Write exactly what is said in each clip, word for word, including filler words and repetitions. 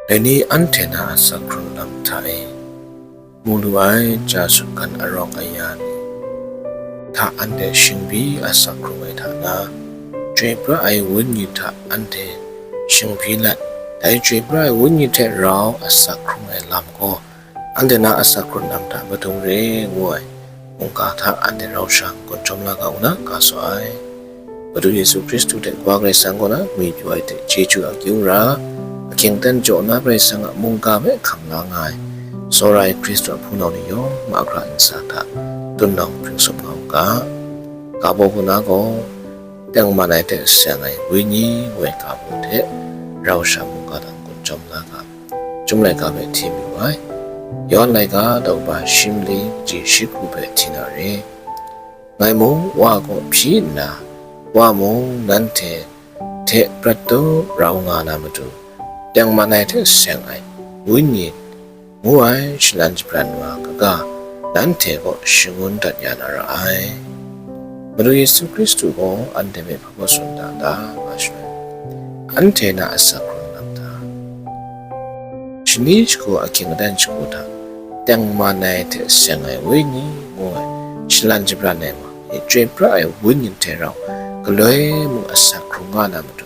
Dai ni anhte na asak hkrung lam hta e, mu lu ai ja sutgan arawng aya ni hta anhte shingbyi asak hkrung ai hta na, Chyoi pra ai Wenyi hta anhte shingbyi let, dai Chyoi pra ai Wenyi hte rau asak hkrung ai lam gaw, anhte na asak hkrung lam hta madung re, ngu ai mungga hta anhte rau sha n-gun jawm la ga u na, nga saw ai. Madu Yesu Hkristu hte Wa Karai Kasang kaw na ngwi pyaw ai hte chyeju akyu ra, ahkying aten jaw na Karai Kasang a mungga hpe hkam la nga ai, tsawra ai Hkristu a hpunau ni yawng mahkra ntsa hta tun nawng hpring sum nga u ga. Ga baw hku na gaw, tengman ai hte seng ai Wenyi woi ga baw hte rau sha mungga hta n-gun jawm la ga. Chyum laika hpe hti mayu ai. Yawn laika daw ba shi mali kaji shi hku hpe hti na re. Ngai mung Wa kaw hpyi nna, Wa mung nanhte hte prat tup rau nga na matu, tengman ai hte seng ai Wenyi ngu ai shalan shabran wa kaga, nanhte kaw shangun dat ya na ra ai. Madu Yesu Hkristu gaw anhte hpe hpa baw tsun da nta, nga shawng ai. Anhte na asak hkrung lam hta, shani shagu ahkying aten shagu hta, tengman ai hte seng ai Wenyi ngu ai shalan shabran ai wa e, Chyoi pra ai Wenyi hte rau galoi mung asak hkrung nga na matu,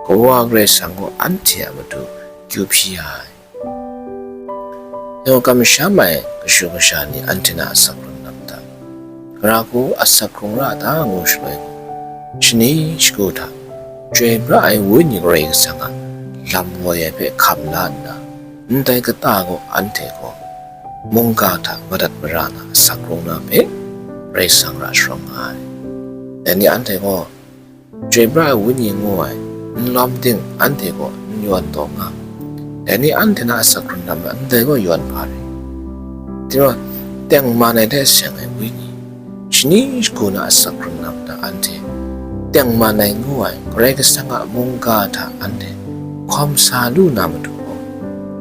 Kawa Karai Kasang gaw anhte a matu kyu hpyi ya ai. Yawng kamsham ai kashu kasha ni anhte na asak hkrung lam hta, gara hku asak hkrung ra ta ngu shaloi gaw, shani shagu hta Chyoi pra ai Wenyi Karai Kasang a lam woi ai hpe hkam la nna, ndai kata gaw anhte gaw mungga hta madat mara na asak hkrung na hpe Karai Kasang ra sharawng nga ai. Dai ni anhte gaw Chyoi pra ai Wenyi ngu ai n lawm ting anhte gaw n yawn taw nga, dai ni anhte na asak hkrung lam hta ndai gaw yawn hpa re. Timung, tengman ai hte seng ai Wenyi, shani shagu na asak hkrung lam hta anhte, tengman ai ngu ai Karai Kasang a mungga hta anhte hkawm sa lu na matu gaw,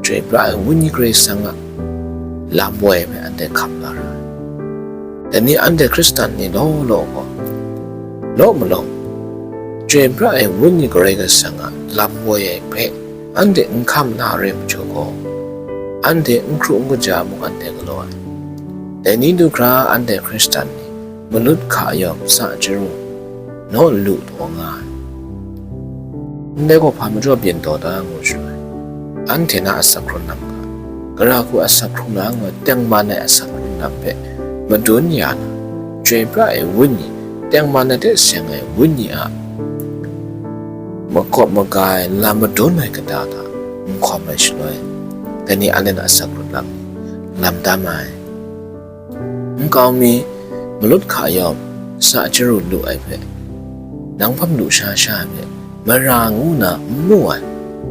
Chyoi pra ai Wenyi Karai Kasang a lam woi hpe anhte hkam la ra ai. Dai ni anhte Hkristan ni law law gaw, law malawng, Chyoi pra ai Wenyi Karai Kasang a lam woi ai hpe anhte n hkam la re majaw gaw, anhte n hkru n kaja mung anhte galaw ai. Dai ni du hkra anhte Hkristan ni malut hka yawm sa chyaru naw lu taw nga ai. Ndai gaw hpa majaw byin taw ta ngu shaloi, anhte na asak hkrung lam hta, gara hku asak hkrung la ngu ai tengman ai asak hkrung lam hpe madun ya na, Chyoi pra ai Wenyi, tengman ai hte seng ai Wenyi a makawp maga ai lam madun ai kata hta n hkawm ai shaloi, dai ni anhte na asak hkrung lam ni lam tam ai. Nkau mi malut hka yawm sa chyaru lu ai hpe, nang hpang lusha sha ai hpe mara ngu na n mu ai,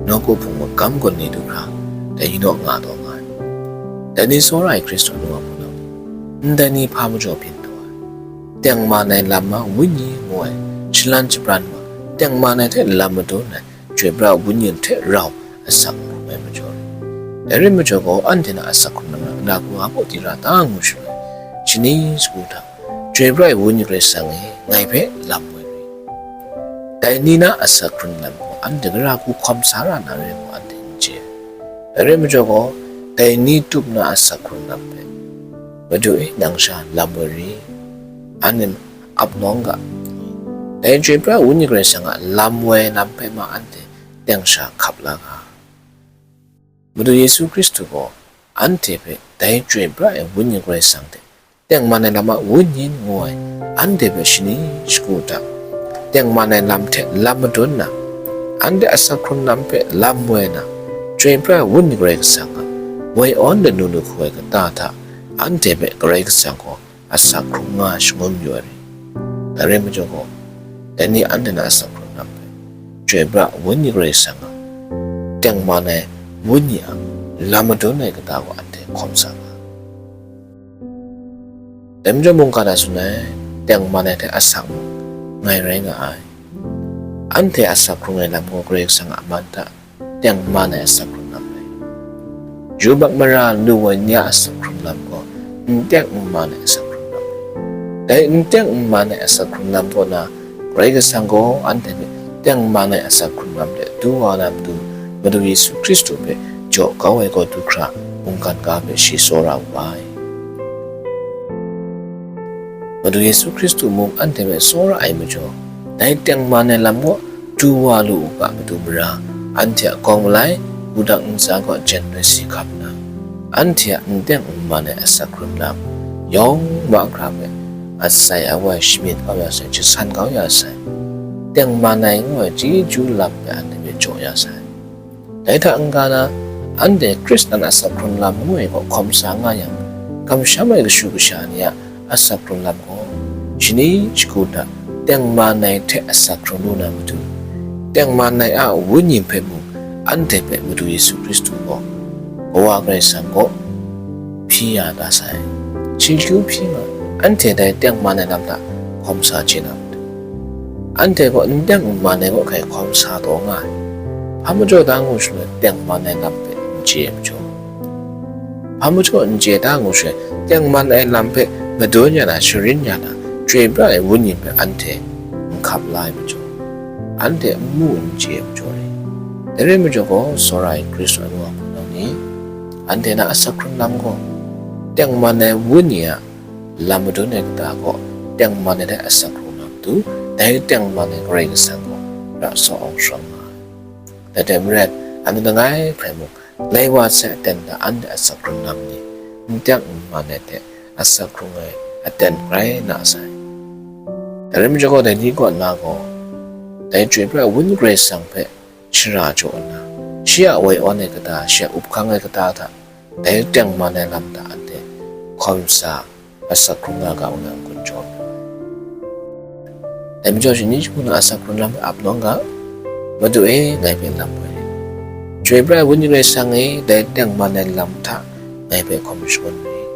nawku hpung magam gun ni du hkra, dai ni naw nga taw nga ai. Dai ni tsawra ai Hkristu nu wa hpunau ni, ndai ni hpa majaw byin taw ai. Tengman ai lam a Wenyi ngu ai, shalan shabran wa, tengman ai hte lam madun ai, Chyoi pra ai Wenyi hte rau asak hkrung ai majaw re. Dai rai majaw gaw, anhte na asak hkrung lam na gara hku a baw di ra ta ngu shaloi, shani shagu hta, Chyoi pra ai Wenyi Karai Kasang e, ngai hpe lam woi ri. Dai ni na asak hkrung lam gaw anhte gara hku hkawm sa ra na re ngu anhte n chye ai. Dai rai majaw gaw, dai ni tup na asak hkrung lam hpe, Madu e, nang sha lam woi ri, anhte ap nawng ga. Dai Chyoi pra ai Wenyi Karai Kasang a lam woi lam hpe ma anhte teng sha hkap la ga. Madu Yesu Hkristu gaw anhte hpe dai Chyoi pra ai Wenyi Karai Kasang hte tengman ai lam a Wenyi ngu ai, anhte hpe shani shagu hta tengman ai lam hte lam madun na, anhte asak hkrung lam hpe lam woi na, Chyoi pra ai Wenyi Karai Kasang a woi awn lanu lahku ai kata hta anhte hpe Karai Kasang gaw asak hkrung nga shangun yu ai rai. Dai rai majaw gaw, dai ni anhte na asak hkrung lam hpe Chyoi pra ai Wenyi Karai Kasang a tengman ai Wenyi a lam madun ai kata gaw anhte hkawm sa nga. Dai majaw mungga na tsun ai, tengman ai hte asak mung ngai rai nga ai. Anhte asak hkrung ai lam gaw Karai Kasang a man hta tengman ai asak hkrung lam rai. Yubak mara lu ai ni a asak hkrung lam gaw n teng n man ai asak hkrung lam rai. Dai n teng n man ai asak hkrung lam kaw na, Karai Kasang gaw anhte hpe tengman ai asak hkrung lam de du wa na matu, Madu Yesu Hkristu hpe jaw kau ai gaw du hkra mungkan ga hpe shi tsawra wu ai. Madu Yesu Hkristu mung anhte hpe tsawra ai majaw, dai tengman ai lam gaw du wa lu u ga matu mara, anhte a kawng malai, wudang ntsa gaw jen noi si hkap nna, anhte a n teng n man ai asak hkrun lam yawng mahkra hpe atsai awai shamyit kau ya sai, jasan kau ya sai, tengman ai ngu ai chyeju lam hpe anhte hpe jaw ya sai. Dai hta n-ga na, anhte Hkristan asak hkrun lam ngu ai gaw hkawm sa nga yang, kamsham ai kashu kasha ni a asak hkrun lam gaw, shani shagu hta tengman ai hte asak hkrung lu na matu, tengman ai a Wenyi hpe mung anhte hpe Madu Yesu Hkristu gaw Kawa Karai Kasang gaw hpyi ya da sai. Chyeju hpyi nga, anhte dai tengman ai lam hta hkawm sa chye na matu, anhte gaw n teng n man ai kaw hkai hkawm sa taw nga ai. Hpa majaw da ngu shaloi tengman ai lam hpe n chye ai majaw, hpa majaw n chye da ngu shaloi tengman ai lam hpe madun ya na, sharin ya na, chyoi pra ai Wenyi hpe anhte n hkap la ai majaw, anhte n mu n chye ai majaw re. Dai rai majaw gaw, tsawra ai Hkristu a nu a hpunau ni, anhte na asak hkrun lam gaw, tengman ai Wenyi a lam madun ai kata gaw, tengman ai dai asak hkrung na matu, dai tengman ai Karai Kasang gaw ra sa awng sharawng nga ai. Dai hte maren, anhte langai hpe mung, lai wa sai aten hta anhte asak hkrun lam ni, n teng n man ai hte asak hkrung ai aten rai na sai. Dai rai majaw gaw, dai ni kaw nna gaw, dai chyoi pra ai Wenyi Karai Kasang hpe shara jaw nna, shi a woi awn ai kata, shi a up hkang ai kata hta, dai tengman ai lam hta anhte hkawm sa, asak hkrung nga ga u na n-gun jaw ai. Dai majaw, shani shagu na asak hkrun lam hpe ap nawng ga, Madu e, ngai hpe lam woi rit. Chyoi pra ai Wenyi Karai Kasang e, dai tengman ai lam hta ngai hpe hkawm shangun rit.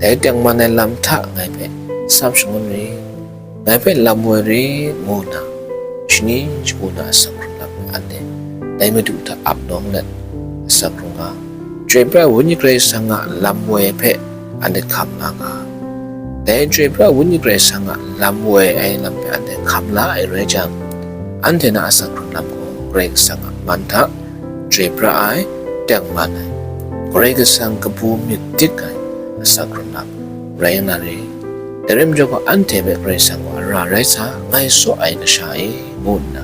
Dai tengman ai lam hta ngai hpe sap shangun rit. Ngai hpe lam woi rit, ngu nna, shani shagu na asak hkrun lam hpe anhte dai Madu hta ap nawng let, asak hkrung nga, chyoi pra ai Wenyi Karai Kasang a lam woi hpe anhte hkam la nga. Dai chyoi pra ai Wenyi Karai Kasang a lam woi ai lam hpe anhte hkam la ai rai jang, anhte na asak hkrun lam gaw Karai Kasang a man hta, chyoi pra ai, tengman ai, Karai Kasang kabu myit dik ai asak hkrun lam rai nga na re. Dai rai majaw gaw, anhte hpe Karai Kasang gaw ara rai sa, ngai saw ai kasha e, ngu nna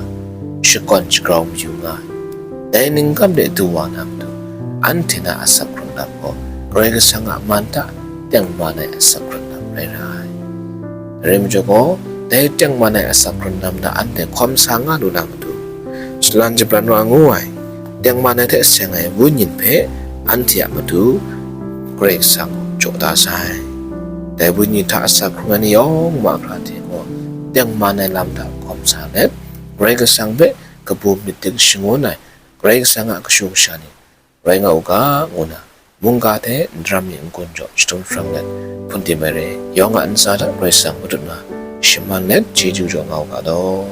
shakawn shagrau mayu nga ai. Dai ningkam de du wa na matu, anhte na asak hkrun lam gaw Karai Kasang a man hta tengman ai asak hkrun lam rai ra ai. Dai rai majaw gaw, dai tengman ai asak hkrun lam hta anhte hkawm sa nga lu na matu, shalan jabran wa ngu ai, tengman ai hte seng ai Wenyi hpe anhte a matu Karai Kasang jaw da sai. Dai Wenyi hta asak hkrung ai ni yawng mahkra hte gaw, tengman ai lam hta hkawm sa let, Karai Kasang hpe kabu myit dik shangun ai Karai Kasang a kashu kasha ni rai nga u ga, ngu nna, mungga hte ndaram mi n-gun jaw shadum jahprang let, hpun tim ai re, yawng a ntsa hta Karai Kasang madun nga, shaman let chyeju jaw nga u ga law.